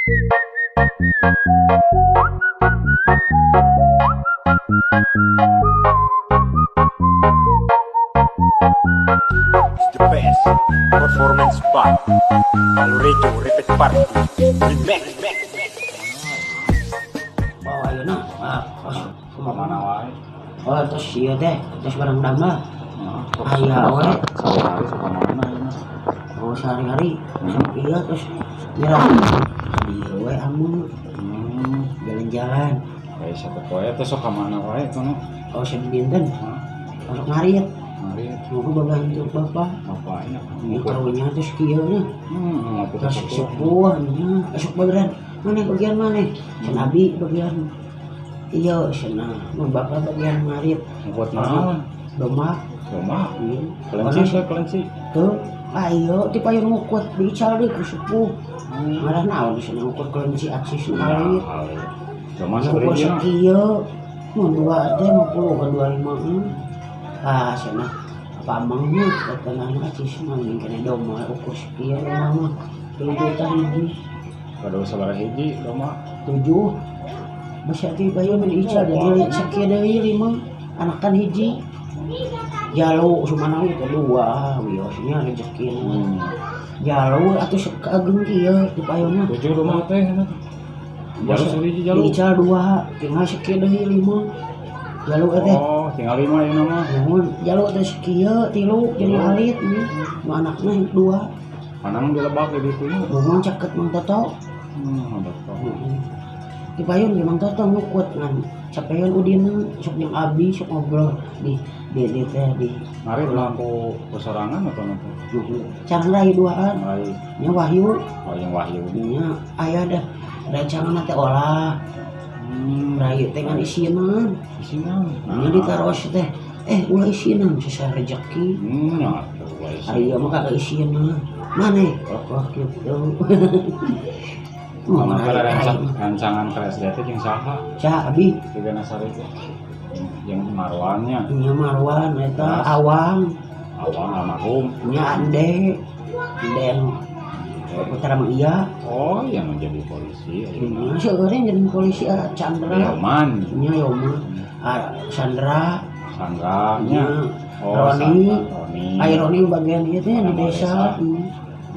It's the best performance by Palurejo Repeat Party Remix. Oh, ayeuna ah, tos. Mana wae? Oh, tos ieu teh, tos barang damel. Aya we. Sehari suka mana ayeuna? Oh, sehari-hari sok ieu terus nyerah. Dieu we amun jalan-jalan. Kayak satu poe teh sok ka mana wae kono? Oh, sedinten. Masuk ngarit. Ngarit. Mau babantu bapak. Bapaknya. Ini karunya terus kieu nya. Ngopi. Terus sepuh nya, esuk bageran. Mana bagian mana? Cenah abi bagian iya cenah, mun bapak bagian ngarit. Ngukut naon? Domba. Domba. Iya. Kelenci teh kelenci. Tuh, ayo ti payun ngukut diical deui ku sepuh. Marah naon cenah ngukur kelenci acis nu alit. Domba Ngukur sabaraha hiji? Sakieu. Mun dua teh 50 ke 25. Ah, cenah apa amangnya katanana acis mah kene domba ukur sakieu domba mah. 3 juta hiji. Kado sabaraha hiji domba? 7. Basa ti payun diical jadi sakieu deui 5. Anakan hiji. Jalu sumana we teh dua, wiosnya rezeki. Jalu atuh kaageng kieu di payun mah. 7 domba teh cenah. Jalu sahiji jalu. Diical 2, tinggal sakieu deui 5. Jalu teh. Oh, tinggal 5 ayeuna mah. Nuhun, jalu teh sakieu 3 jeung alit nu anakna 2. Panang dilebak di ditu nya. Nuhun caket Mang Toto. Betul. Di payun ge Mang Toto ngukut ngan sapeun udina sok jeung abi sok ngobrol di di teh di ngarit lampu kesorangan atau napa? Cara rai duaan. Rai. Nya Wahyu. Oh, yang Wahyu. Nya aya dah rancangan teh olah. Rai teh ngan isieunan. Isieunan. Nya ditaros teh ulah isieunan susah rezeki. Nya atuh ulah isieunan. Ari ieu mah kagak isieunan. Maneh kokoh kitu. Mana rancangan ke SD teh jeung saha? Saha abi? Di Ganasari teh. Jeung Marwannya. Nya Marwan eta Awang. Awang almarhum. Nya Ande. Ande anu putra mah iya. Oh, yang menjadi polisi. Nya seueur jadi polisi Chandra. Yoman. Nya Yoman. Sandra. Sandra nya. Oh, Roni. Roni. Ai Roni bagian ieu teh di desa.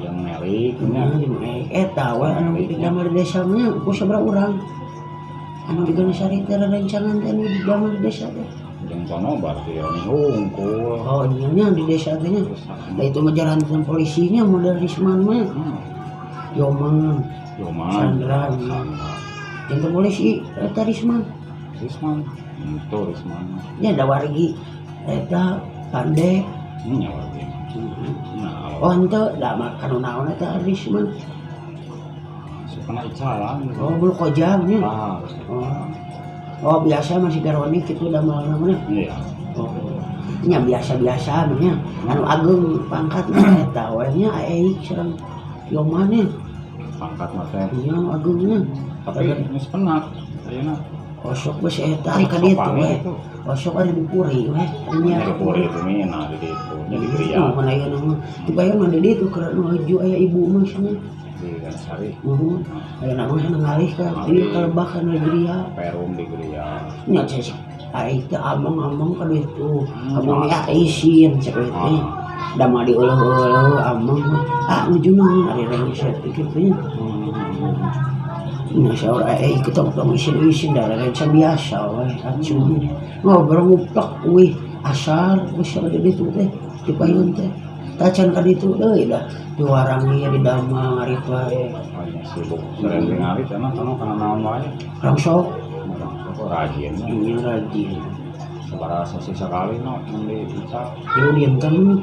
Yang Melik nya. Eta we anu di damel di desa nya ku sabaraha urang. Anu di Ganasari teh rencangan teh anu di damel di desa teh. Jeung sono berarti Roni hungkul. Oh iya nya di desa teh nya. Da itu mah jaran polisinya model Risman mah. Yoman. Yoman. Sandra. Jeung polisi eta Risman. Risman. Itu Risman. Nya da wargi eta Pande. Nya wargi. Nah, oh henteu da mah kanu naon eta Risman. Sukana icalan. Oh, bulu kojang nya. Ah, oh. Oh, biasa masih garoni kitu damelna mah. Iya. Oh. Nya biasa-biasa mah nya. Anu ageung pangkatna eta we nya aeik sareng Yoman nya. Pangkat mah teh. Nya anu ageungna. Tapi geus penat ayeuna. Osok geus eta ka ditu we. Osok ari di puri we. Nya di puri itu mina di ditu nya di griya. Oh, kana ayeuna mah. Dibayar mah di ditu keur nuju aya ibu mah cenah. Di Ganasari. Nuhun. Ayeuna mah cenah ngalih ka dieu ka lebak kana griya. Perum di griya. Nya cek ai teh ameng-ameng ka ditu. Ameng ya isin cek we teh. Da mah dieuleh-euleh ameng mah. Ah nuju naon ari rengsek kitu nya. Nya saur ai kitu tong isin-isin da rengsek biasa we acung. Ngobrol nguplek wih asar geus di ditu teh di payun teh. Tacan ka ditu deui dah diwarang ieu di damel ngarit wae. Sibuk sering ngarit emang kono kana naon wae. Rangsok. Rangsok rajin. Iya rajin. Sabaraha sasi sakali no mun di ical. Tilu dinten.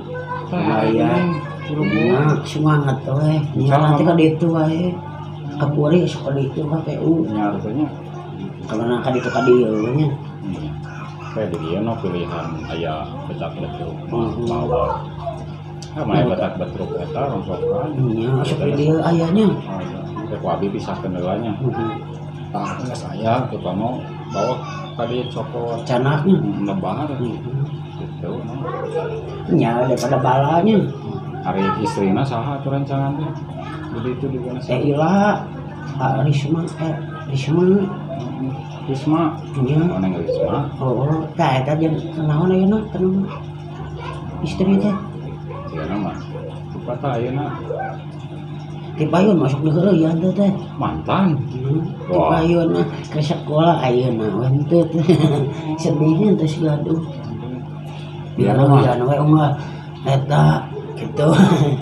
Lumayan. Nya semangat we. Nya nanti ka ditu wae. Ka puri sok ka ditu ka PU. Nya teh nya. Karena ka ditu ka dieu nya. Kayak di dieu no pilihan aya betak betruk. Bawa. Ah, mah betak betruk eta rongsokan. Nya sok di dieu aya nya. Oh iya. Teh ku abi pisahkeun heula nya. Tah geus aya teh kono bawa ka dieu cokot. Canaknya. Lebar. Gitu no. Nya daripada balanya. Ari istrina saha atuh rencangan teh? Di ditu di Ganasari. Teh Ila. Risma Risma Risma nya. Oh, Neng Risma. Oh, tah eta jeung naon ayeuna tenang istri teh. Sia mah. Lupa tah ayeuna. Ti payun masuk di heureuyan teh teh. Mantan. Ti payun ke sekolah ayeuna we henteu teh. Sedihnya teh gaduh. Biar mah. Biar we unggal eta gitu.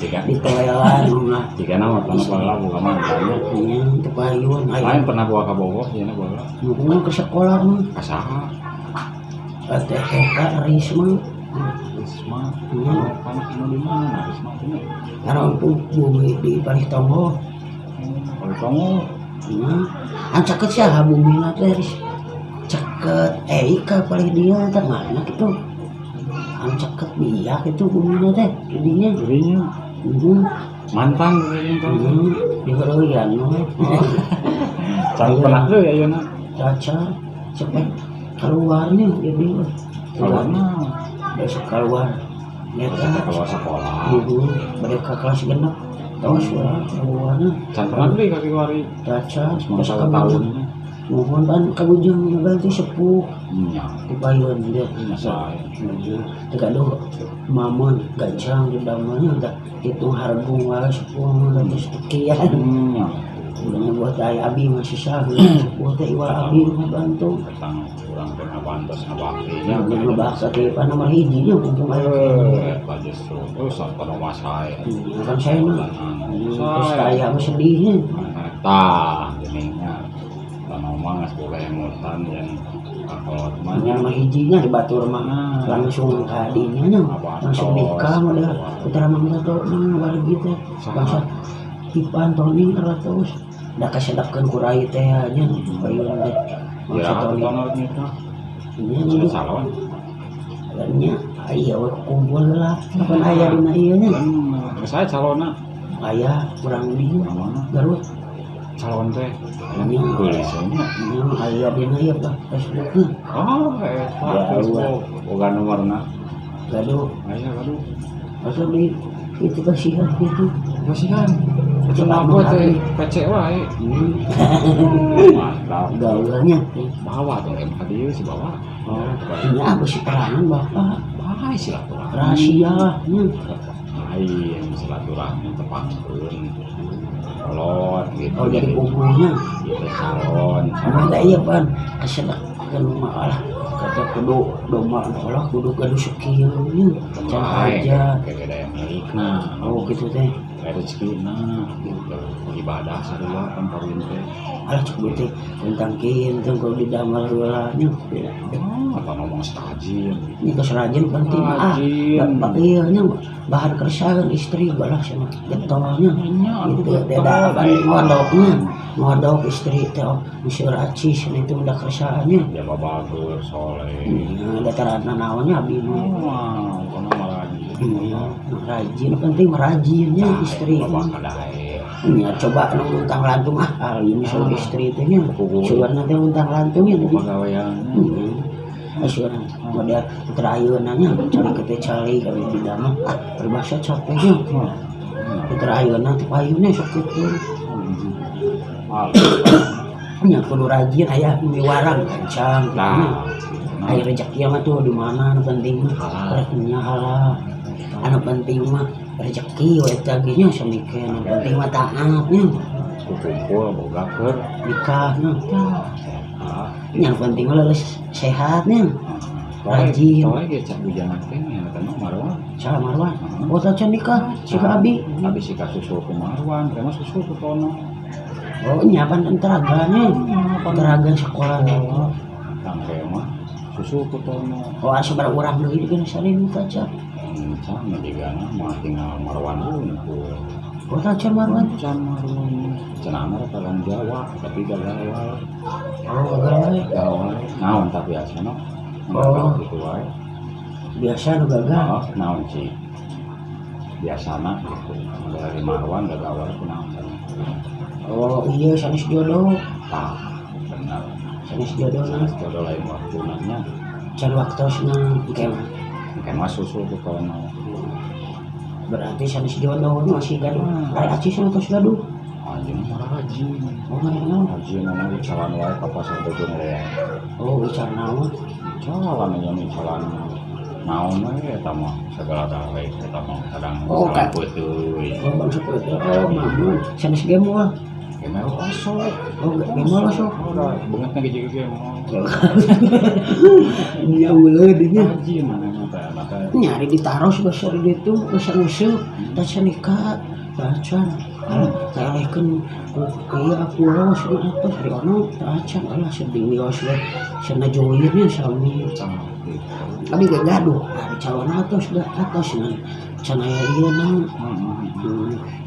Ditoelan unggal. Jika nama pernah bawa buka mantan ya. Nya teu payun Lain ayeuna. pernah bawa ka Bogor cenah bawa. Nuhun ke sekolah mah. Ka saha? Eta eta Risma. Risma. Panah anu di mana Risma teh nya? Karena bumi di Palih Tonggo. Palih Tonggo. Nah, an caket saha bumina teh Ris? Caket Eka palih dia teh mana kitu. An caket biak itu bumina teh didinya. Dirinya. Heeh. Mantan dirinya. Heeh, di heureuyan we. Can pernah teu ayeuna. Caca cepet keluarnya jadi Keluarna. Besok keluar. Eta Keluar sekolah. Heeh, mereka kelas genep. Tos lah keluarna. Can pernah deui ka kiwari. Caca Masa tahun. Mohon pan kabujang ngaganti sepuh Nya. di payun dia. Masa. Teu gaduh mamon gancang di damelnya tah hitung hargung wae sepuh mah geus sekian. Nya. Udah buat aya abi mah susah sepuh teh iwal abi mah bantu. Petang urang teh ngabantos ngabaktinya. Nya bahasa teh pan nomor hiji nya kumpul aya. Eta justru terus apa nu masai. Kan saya mah terus aya mah sedihnya. Tah geuning nya. Tanah mah geus boga emutan yang kakolot mah Nya nomor hijinya di batur mah langsung ka dinya nya langsung nikah model putra Mang Toto mah wargi teh bangsa Ipan Tony ratus da kasedapkeun ku rai teh nya payun teh Ya, bangsa Tony tono nikah. nya nuduh Calon. nya aya we kumpul lah kapan aya dina ieu nya Saya calonna. Aya kurang di Mana? Garut. Calon teh. Nya. Geulis nya. Nya aya dina ieu Pak Facebookna. Oh, eta Ya, Facebook. Boga nomorna. Gaduh. Aya gaduh. Asa di itu kasihan gitu. Kasihan. Kenapa teh PC wae? Mantap. Gaulnya. Bawa tuh MK dieu si bawa. Oh, ini apa sih perangan Bapak? Bae silaturahmi. Rahasia nya. Lain silaturahmi tepangkeun. Kolot gitu. Oh, jadi kumpulnya. Gitu calon. Sama tak iya pan kesedakkeun mah lah. Kata kudu domba Allah kudu gaduh sekieu nya. Can aja. Kayak daya milikna. Oh gitu teh. Rezekina gitu. Ibadah sarua kan kawin teh. Alah cukup teh tentang kieu tentang kudu didamel heula nya. Oh, apa ngomong setajin. Ini geus rajin penting ah. Rajin. Bapak ieu nya bahan kersaeun istri balah cenah getolnya. Gitu beda apa ngodoknya. Ngodok istri teh oh miseur acis itu udah kersaannya. Ya babagus soleh. Nya dataran naonnya abi mah. Wah, kono mah rajin. Iya, rajin penting rajinnya istri. Bapak kadae. Nya coba nu luntang lantung ah alim miseur istri teh nya. Sugan teh luntang lantungnya jadi. Pagaweannya. Asyur model putra ayeuna nya cari ke cari kami di dalam ah berbahasa capeknya putra ayeuna teh payunnya sok kitu nya kudu rajin aya miwarang gancang kitu nya. Aya rezeki mah tuh di mana anu penting mah rezekinya halal anu penting mah rezeki we eta ge nya samikeun anu penting mah taat nya Kumpul boga keur nikah nya. Yang penting mah leuleus sehat nya. Rajin. Toleh ge cak bujangan teh nya eta mah Marwan. Salah Marwan. Oh tah can nikah si ka abi. Abi si ka susul ku Marwan, teh mah susul ku Tono. Oh nya pan teraganya. Teraga sekolah nya. Tang teh mah susul ku Tono. Oh asa bara urang deui dikeun salin ka cak. Can mah digana mah tinggal Marwan unggul. Oh tah can Marwan. Can Marwan. Cenah mah rek Jawa tapi gagal wae. Oh gagal wae. Gagal wae. Naon tapi biasa no. Oh. Gitu wae. Biasa nu gagal. Oh, naon sih? Biasana gitu. Dari Marwan gagal wae kunaon sana. Oh iya sanes jodoh. Tah, benar. Sanes jodoh Sanes jodoh lain waktuna nya. Can waktosna engke mah. Engke mah susul ku Tono. Berarti sanes jodoh masih gaduh. Ari acis mah tos gaduh. Anjeun mah rajin. Oh mana Rajin mana icalan wae ka pasar Bojong Loa. Oh ical naon? Icalan nya icalan naon we eta mah sagala daek eta mah kadang Oh, salah peuteui. Oh bangsa peuteui. Oh mamun sanes gemol. Gemol osok. Oh gemol osok. Udah beungeutna ge jiga gemol. Nya uleud nya. Rajin mana mah teh anak teh. Nyari ditaros basa di ditu basa nguseup tah nikah tacan alah taelehkeun ku ieu pulau cenah atos ari ono tacan alah sedih wios we cenah join nya sami. Abi ge gaduh ari calon atos da atos ngan can aya ieu naon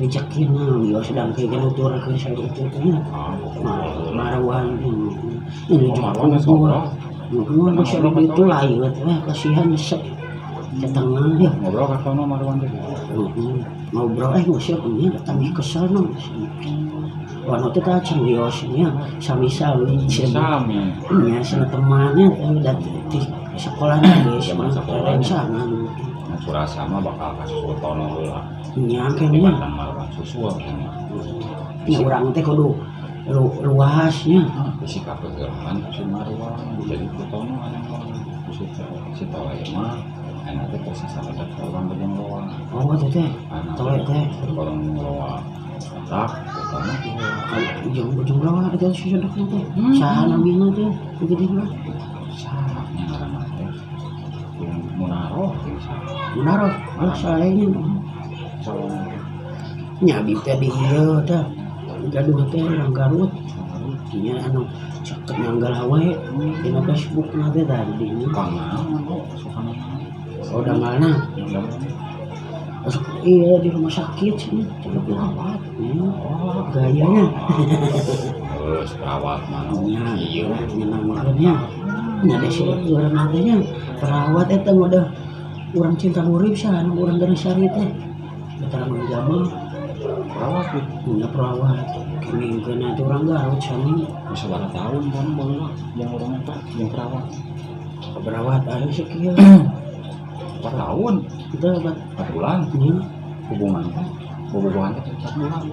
rejekina wios dangke ge nuturkeun saeutik teh nya. Marwan ini Marwan geus ngobrol. Ngobrol basa di ditu layeut we kasihan sek setengah ya. Ngobrol ka sono Marwan teh. Ngobrol nguseup nya tambih kesel no. Wano teh tacan wios nya sami-sami sami. Nya sana temannya teh da di sekolahna geus Zaman sekolah. Rencangan. Nah, kurasa mah bakal ka susul tono heula. Nya kayaknya. Tibatan Marwan susul kayaknya. Nya urang teh kudu luasnya. Bisi kapeuheulan si Marwan jadi ku tono anu si si Tole mah enak teh persis sama teh urang Bojong Loa. Oh teh teh. Tole teh. Urang Bojong Loa. Tak, ku tono teh. Ujung Bojong Loa eta si sodokna teh. Saha namina teh? Begitu mah. Saha ngaranna teh? Munaroh teh saha. Munaroh, alah salehnya. Nya abi teh di ieu teh. Gaduh teh urang Garut. Nya anu caket nanggal hawe dina Facebook na teh tadi dinya. Pangalaman kok sukana. Oh dangalna. Masuk iya di rumah sakit sih, coba perawat. Oh, gayanya. Terus perawat mana? Nya, iya, nyenangkeunnya. Nya da si urang teh nya perawat eta mah dah urang cinta urip saha anu urang Ganasari teh. Keterangan jamal perawat gitu. Nya perawat. Kengingkeun teh urang Garut sami. Bisa berapa tahun kan baheula yang urang eta yang perawat. Perawat aya sakieu. 4 tahun. Itu 4 bulan. Hubungan teh, bobogohan teh 4 bulan.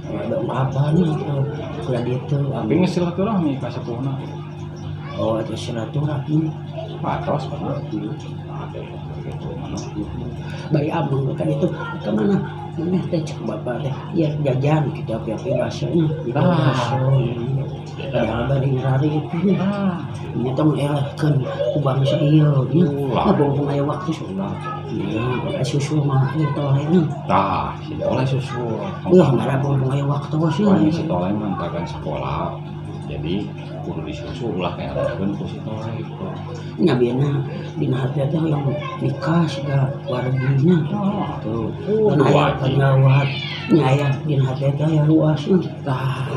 Ada apanya atau kula ditu. Tapi geus silaturahmi ka sepuhna. Oh, itu silaturahmi. Patos pernah. Ada gitu mana. Bari abang kan itu ke mana? Maneh teh cek bapak teh, ya jajan kitu api-api baseunya. Tah. Padahal bari ngarari itu nya. Nya tong elehkeun ku bangsa ieu nya. Ulah. Mumpung aya waktu ulah. Nya susul mah ieu tolehna. Tah, si toleh susul. Ulah ngarah mumpung aya waktu sih. Pokoknya si toleh mah tagan sekolah. Jadi kudu disusul ulah elehkeun ku si toleh itu. Nya bieu dina hati teh hoyong nikah siga warginya. Tuh. Oh, Kan aya wajib. penyawat. Nya aya dina hati teh aya luasna. Tah.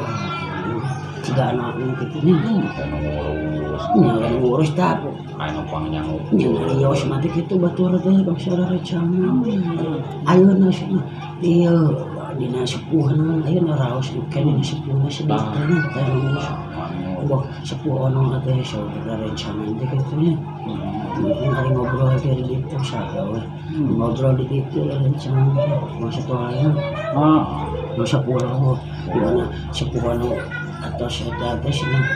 Siga anakna kitu nya. Anu ngurus. Nya anu ngurus tah. Anu pangnyangu. Nya ngarios mah teh kitu batur teh bangsa rencana. Ayeuna cenah ieu dina sepuhna ayeuna raos keneh dina sepuhna sedih teh nya teh ngurus. Boh sepuh ono teh saudara rencana teh kitu nya. Mungkin hari ngobrol teh di ditu saha we. Ngobrol di ditu rencana teh bangsa tolehna. Bangsa pulau di mana sepuh ono atos eta teh cenah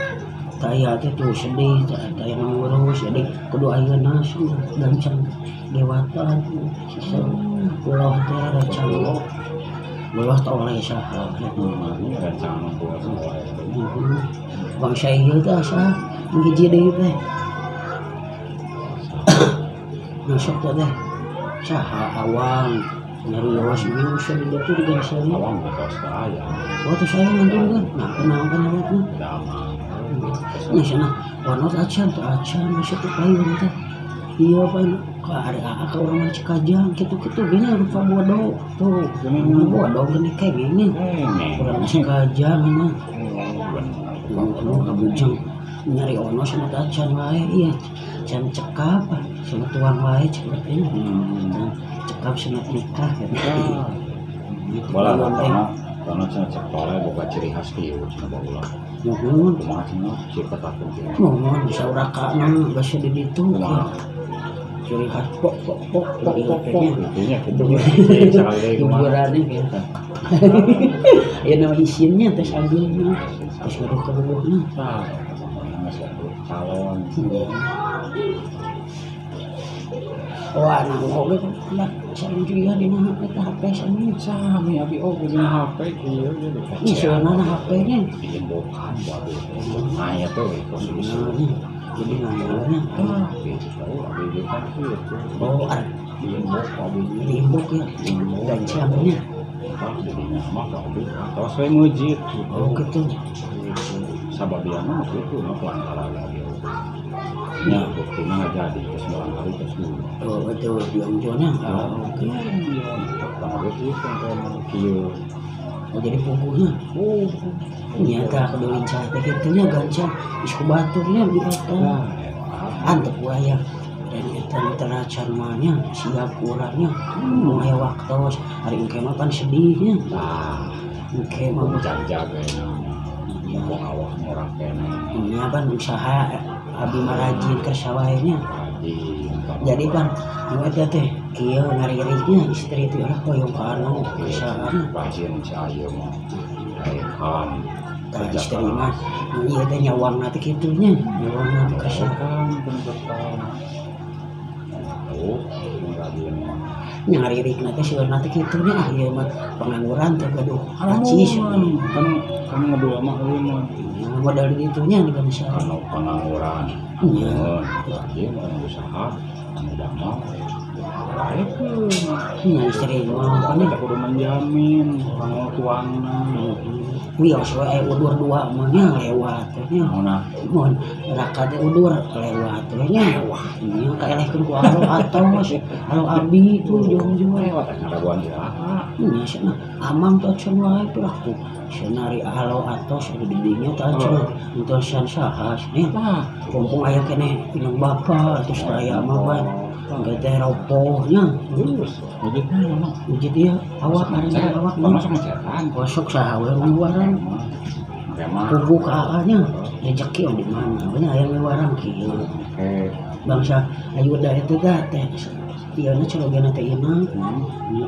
taya teh tuh sedih taya ngurus jadi kudu ayeuna gancang dewata sisa pulau teh rencana pulau toleh saha Rencana pulau toleh. Bangsa ieu teh saha nu hiji deui teh masuk teh saha awang nyarios ieu usah di ditu di Ganasari. Awang betos teh aya. Oh teh saya nonton kan. Nah kunaon kan awakna? Dama. Nya cenah ono acan teh acan masuk teh payun teh. Iya pan ka ari aa ka urang mah Cikajang kitu-kitu gini rupa bodoh tuh. Bodoh gini kenging nya. Urang Cikajang mah. Bener kabujeng nyari ono sama teh acan wae iya. Can cekap sama tuang wae cek teh. Cekap sama nikah gitu. Bola tono tono cenah cek toleh boga ciri khas kieu cenah baheula. Nuhun. Kumaha cenah ciri ketakun kieu. Nuhun saurakana geus di ditu. Kumaha? Ciri khas pok pok pok pok pok pok itunya gitu. Hiburannya gitu. Ya nama isinnya tes ageungna. Tes gaduh kabogohna. Tah, calon. Oh, anak oge lah sareng juga dina eta HP sami. Sami abi oge dina HP kieu ge. Ih, seunana HP-nya. Diindokan baru. Aya tuh konsumsi. Jadi ngandelnya. Ah, gitu. Abi ge kan kieu. Oh, diimbok abi. Diimbok ya. Gancangnya. Tah jadinya mah abi atos we meujit. Oh, gitu. Sababiana mah kitu mah pelanggaran abi. Ya, buktinya nggak jadi, terus barangkali terus dulu. Oh, itu biang-biangnya. Oh, oke. Oh, jadi puguhnya. Oh, nyata kudu lincah teh kitu nya gancang geus ku baturnya di eta. Antep wae dan eta teracan mah nya siap urangnya. Mun aya waktos ari engke mah pan sedihnya. Tah, engke mah jag-jag we. Ya, awak ngorang keneh. Nya pan usaha abi mah rajin kersa wae nya. Jadi pan nu eta teh kieu ngaririhnya istri teh lah hoyong ka anu kersaana. Rajin si ayeuna mah. Raihan. Tah istri mah nu ieu teh nyawangna teh kitu nya, nyawangna teh kersa. Kan bentukan. Oh, rajin. Nya ngaririhna teh sieunna teh kitu nya ah ieu mah pengangguran teh gaduh racis. Kan kan ngedua mah euy mah. Modal gitunya di bangsa. Anu pengangguran. Iya. Rajin anu usaha, anu damel. Laekeun. Nya istri mah kan kudu menjamin kanggo tuangna. Wios we aya udur dua mah nya lewat nya. Naonna? Mun raka teh udur lewat we nya. Wah, nya kaelehkeun ku alo atos, alo abi tuh jong-jong lewat ngaraguan iraha. Nya cenah amang teh cenah wae piraku. Cenah ari alo atos anu di dinya tah cenah entosan saha nya. Mumpung aya keneh inung bapa terus aya mah ban. Engke teh ropohnya. Terus wujud mana? Wujud ieu awak ari awak mah masuk ngecetan. Kosok saha we ngeluaran. Puguh ka aa nya rezeki di mana we nya aya ngeluaran kieu. Bangsa ayuda itu teh teh ieu na celogena teh ieu na.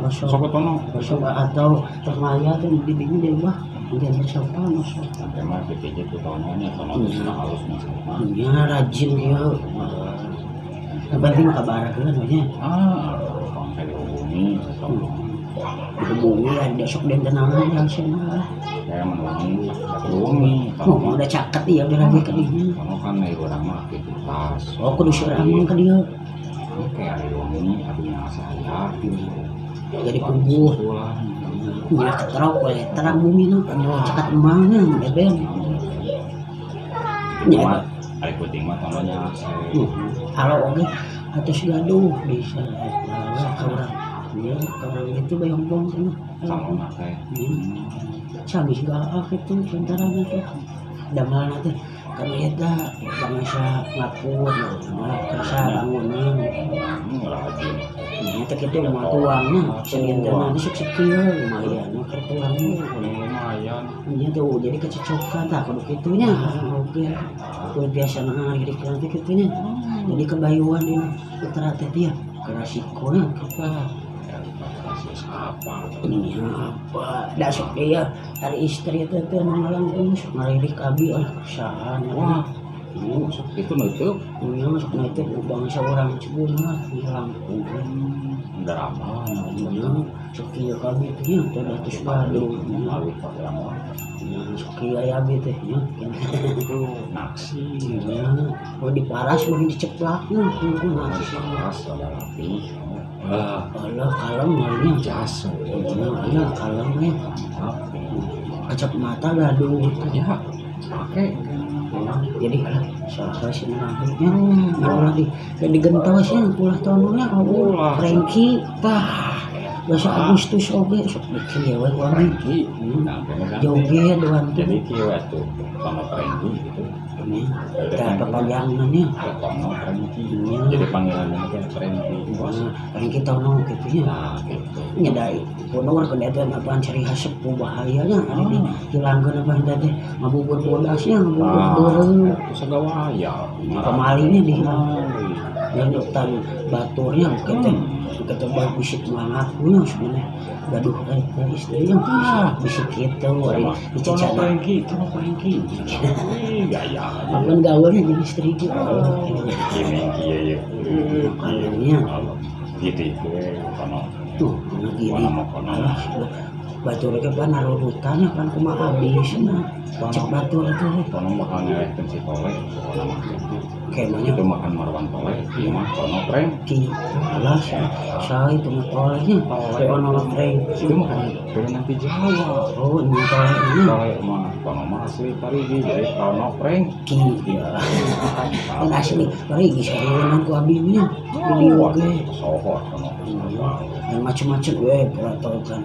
Osok sok tono osok atau termaya teh di dinya di rumah. Mungkin sopan osok. Sampai mah BPJ ku tono nya tono geus halus mah. Nya rajin kieu. Yang penting kabarkeun we nya. Ah, sampai dihubungi, dihubungi ada sok den tenangan langsung lah. Kayak menunggu, dihubungi. Oh, udah caket iya udah lagi ke dinya. Kamu kan dari orang mah aktivitas. Oh, kudu surah ke dia. Oke, ada dihubungi, abinya saya. Jadi kubuh. Nya ketrok we terang bumi nu. Caket emangnya beben. Nya ari penting mah tononya. Halo oge atos gaduh bisa eta ka urang. Nya ka urang itu bayongbong cenah. Salona teh. Sami segala kitu lantaran teh. Damelna teh kan eta bangsa ngapur malah kersa bangunan. Rajin. Nya teh kitu mah tuangna sadintena sok sakieu lumayan mah keur tuangna lumayan. Nya tuh jadi kececokan tah kudu kitu nya. Oge. Kudu biasa ngaririk teh kitu nya. Jadi kebayuan dina putra teh dia kerasikonya apa? Apa? Ini apa? Da sok dia ari istri teh teh mangalangkung sok ngaririk abi lah kersaan. Wah, sok itu nutup. Nya sok nutup bangsa urang Cibun lah ngalangkung. Drama. Nya sok kieu kami teh nya teh datus gaduh. Awit ka urang mah. Nya sok kieu aya abi teh nya. Itu naksi. Nya oh diparas mah diceplakna kudu naksi. Paras ada rapi. Ah, Allah kalem malnya jas. Iya, kalem ya. Kecap mata gaduh ya. Pakai. Jadi lah salah sih nangnya. Ulah di digentosnya ulah tonolnya ulah Franky tah. Bahasa Agustus oge sok bikin we Franky. Joget doang tuh. Jadi kieu atuh tono Franky gitu. Tah papanjangannya. Tono Franky. Jadi panggilannya teh Franky. Franky Tono kitu nya. Nah, gitu. Nya da punur ke eta apaan ciri khas sepuh bahayanya ari di hilangkeun apa teh ngabubur bodasnya ngabubur beureum. Itu sagawaya. Pamalinya dihilang. Nyetan baturnya kata kata bagus itu ngakunya sebenarnya gaduh eta istrinya bisa kitu ari Tono Prengki, Tono Prengki. Gaya. Apan gaulnya jeung istri ge. Gini kieu ye. Kalungnya. Gitu we kono. Tuh, gini. Batur ge pan narurutannya pan kumaha abisna. Cek batur teh. Tono bakal ngelehkeun si Tole pokona mah. Kemanya itu makan Marwan Tole, ieu mah Tono Prengki. Alah, saya itu mah tolehnya. Tono Prengki. Itu mah kan turunan ti Jawa. Oh, ini toleh ini. Tole mah Tono mah asli Parigi, jadi Tono Prengki. Iya. Kan asli Parigi sareunan ku abina. Di dieu ge. Sohor Tono. Dan macem-macem we peratokan.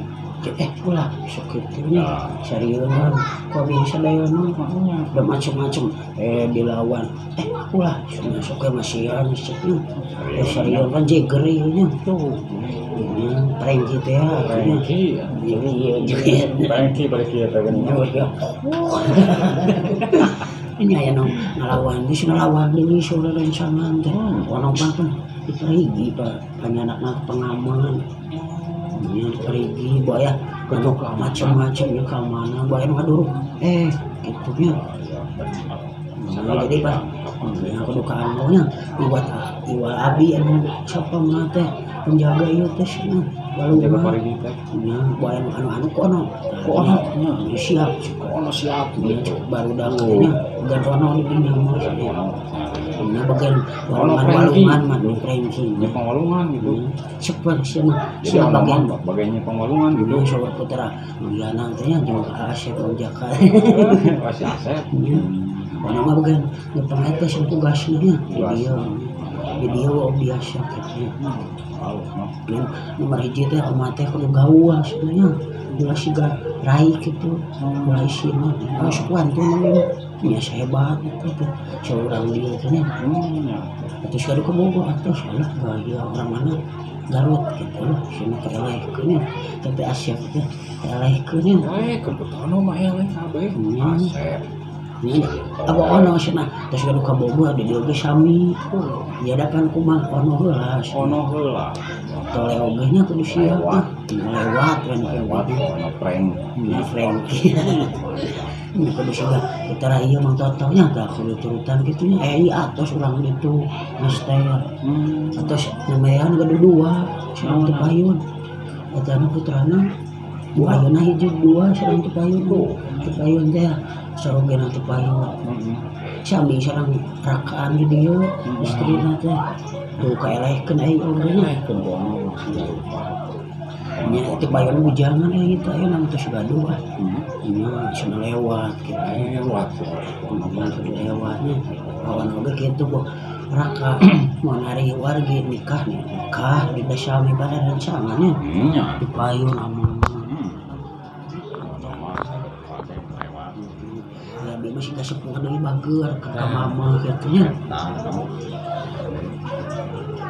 Ulah sok kitu nya sarieuna ku abi sadayana udah macem-macem dilawan ulah sok ge masihan cenah sarieun kan jeger ieu nya tuh Prengki teh Prengki iya Prengki balik ieu teh geuning ini aya nu ngalawan geus ngalawan deui saurang rencangan teh ono mah kan di Parigi panyanakna pengaman nya pergi boya bentuk macam-macam ya ka mana boya nu ngaduruk kitu nya jadi pak nya kedukaan nya iwat iwal abi anu sapa mah teh penjaga ieu teh cenah penjaga Parigi teh nya boya anu anu kono kono nya siap kono siap gitu barudak nya bagian kono di dinya mah nya bagian walungan-walungan mah di Prengki nya pangwalungan gitu cepet cenah sia bagian bagiannya pangwalungan gitu saur putra Mulyana teh nya jeung Asep Jaka Asep Asep kono mah bagian nyepeng eta sing tugasna nya di dieu biasa kitu nomor hiji teh kumaha teh kudu gaul sebenarnya ulah siga rai kitu ulah isina sok wantun mah nya hebat itu teh saurang dieu teh nya atuh gaduh ka Bogor atuh salah gaya orang mana Garut gitu loh sini kaelehkeun nya teh Asep teh kaelehkeun nya kebetulan mah eleh kabeh Asep apa ono cenah terus gaduh ka Bogor di dieu ge sami ya da pan kumaha ono heula ono heula tole oge nya kudu siap lewat lewat ono Prengki nya kudu siap putra ieu mah toto nya tah kudu turutan kitu nya ieu atos urang ditu master atos lumayan gaduh dua sareng teu payun eta na putrana bu ayeuna hiji dua sareng teu payun teu payun teh sarogena teu payun sami sareng rakaan di dieu istrina teh tuh kaelehkeun ai oge nya nya teu payun bujangan euy teh ayeuna mah tos gaduh ah nya cenah lewat kitu lewat kudu lewat nya kawan oge kitu bu raka mun ari wargi nikah nikah di sami pada rencangannya di payun amun ya bi masih kasepuh deui bageur ka mama kitu nya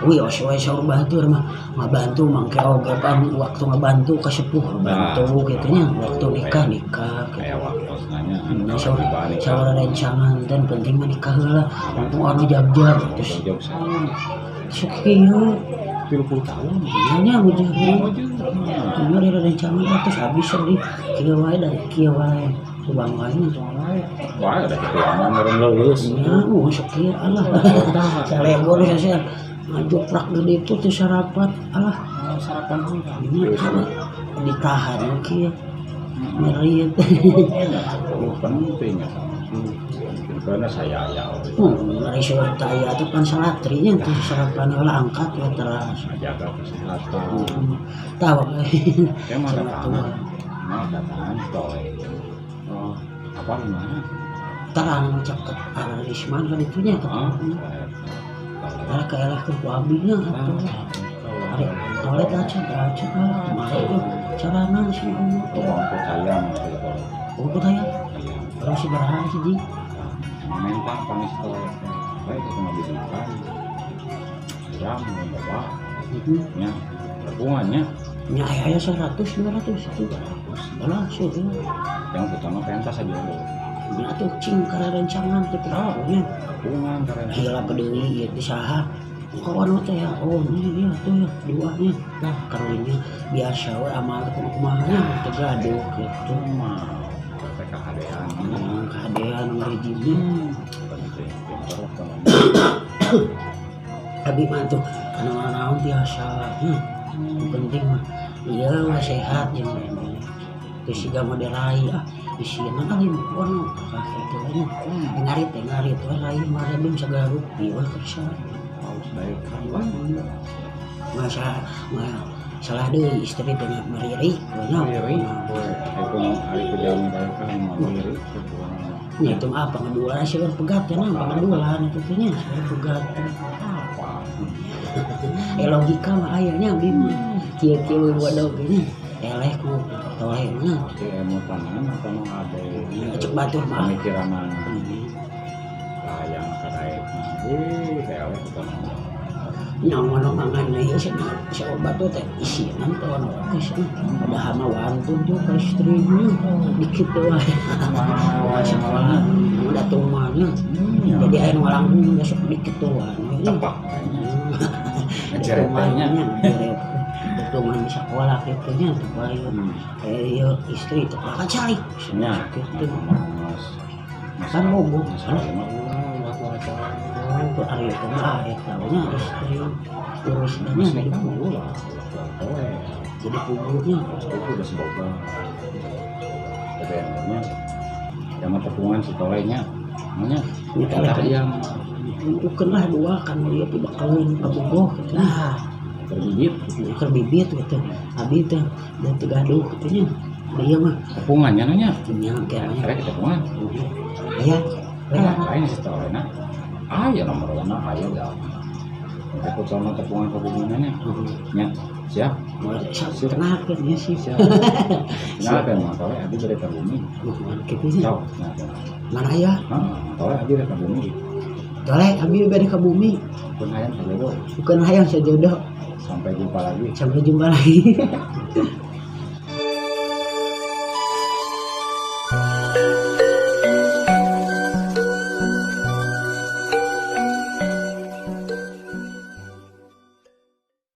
wih osok we saur batur mah ngabantu mangke oge pan waktu ngabantu kasepuh bantu kitu nya waktu nikah nikah aya waktosna nya saur saur rencangan teh penting mah nikah heula mumpung anu jab-jab terus sok kieu 30 tahun nya bujur nya rencangan terus habis sedih kieu wae da kieu wae subang wae nya wae da kitu mah meureun leuleus nya sok kieu alah salebor sia ngajoprak gede itu tuh sarapan alah sarapan ini ditahan kieu ngeri penting ya karena saya ya ngeri surta ya itu pan salatrinya tuh sarapan heula angkat we teras jaga kesehatan tahu ya mah datangan tole oh apa gimana terang caket arisman kan itunya karena kaelah ke abinya atuh ari toilet aja aja kumaha itu carana sih oh hayam oh hayam kalau si baraha hiji mentang panis toilet baik itu ngabidikan hayam loba nya tabungannya nya aya 100 200 itu alah seueur yang utama pentas aja nya atuh cing kana rencangan teh nya tabungan karena hilap deui ieu teh saha Kawan teh ya, oh ini ya tuh ya duanya lah karunya biasa we amal teh kudu kumaha nya teu gaduh gitu. Mah teh kahadean. Kahadean rejimnya. Penting pinter kalau Abi mah tuh kana naon biasa. Penting mah iya we sehat jeung teu siga model rai ah isieuna ah ono ah kitu nya. Ngarit teh ngarit we rai mah rebem sagala rupi we kersa. Harus baik kan lah. Masa mah salah deui istri teh maririk we nya. Lirik, aku ari ku jalmi baik kan mau lirik. Nya itu mah pangadulan sih kan pegat ya nah pangadulan itu teh nya seueur pegat. Apa? Logika mah aya nya abdi mah. Kieu-kieu bodoh ge nya. Eleh ku toleh nya. Pasti emutan atau nu ade. Cek batur mah. Pemikiran hayang kadaek. Eleh ku Nya ngono mangan ieu cenah si obat tuh teh isieun teh ono oke cenah. Padahal mah wantun tuh ka istrinya dikit teh wae. Sekolah udah tumanya. Jadi aya nu ngalangkung besok dikit tuh wae. Tepak. Ngeceretnya. Tuman di sekolah kitu nya teh wae. Ieu istri teh kan calik. Nya. Kitu. Kan bogoh. Oh, ari eta mah eta nya istri urus nya Jadi ulah toleh. Jadi puguhnya Itu udah seboga. Sebenarnya yang tepungan si tolehnya. Nya Nya hayang tentukeun lah dua kan ieu teh bakaleun kabogoh kitu. Nah, terbibit keur bibit gitu. Abi teh da teu gaduh kitu nya. Ieu mah tepungannya nya. Nya kayaknya. Karek tepungan. Aya. Lain si tolehna. Aya nomor lana aya da. Aku sono tepungan kabogohna nya. Nya, siap. Siap. Kenapa nya sih? Siap. Kenapa emang toleh abi bere ka bumi? Nuhun kitu nya. Sok, kenapa? Mana aya? Heeh, toleh abi bere ka bumi. Toleh abi bere ka bumi. Bukan hayang sajodoh. Bukan hayang sajodoh. Sampai jumpa lagi. Sampai jumpa lagi.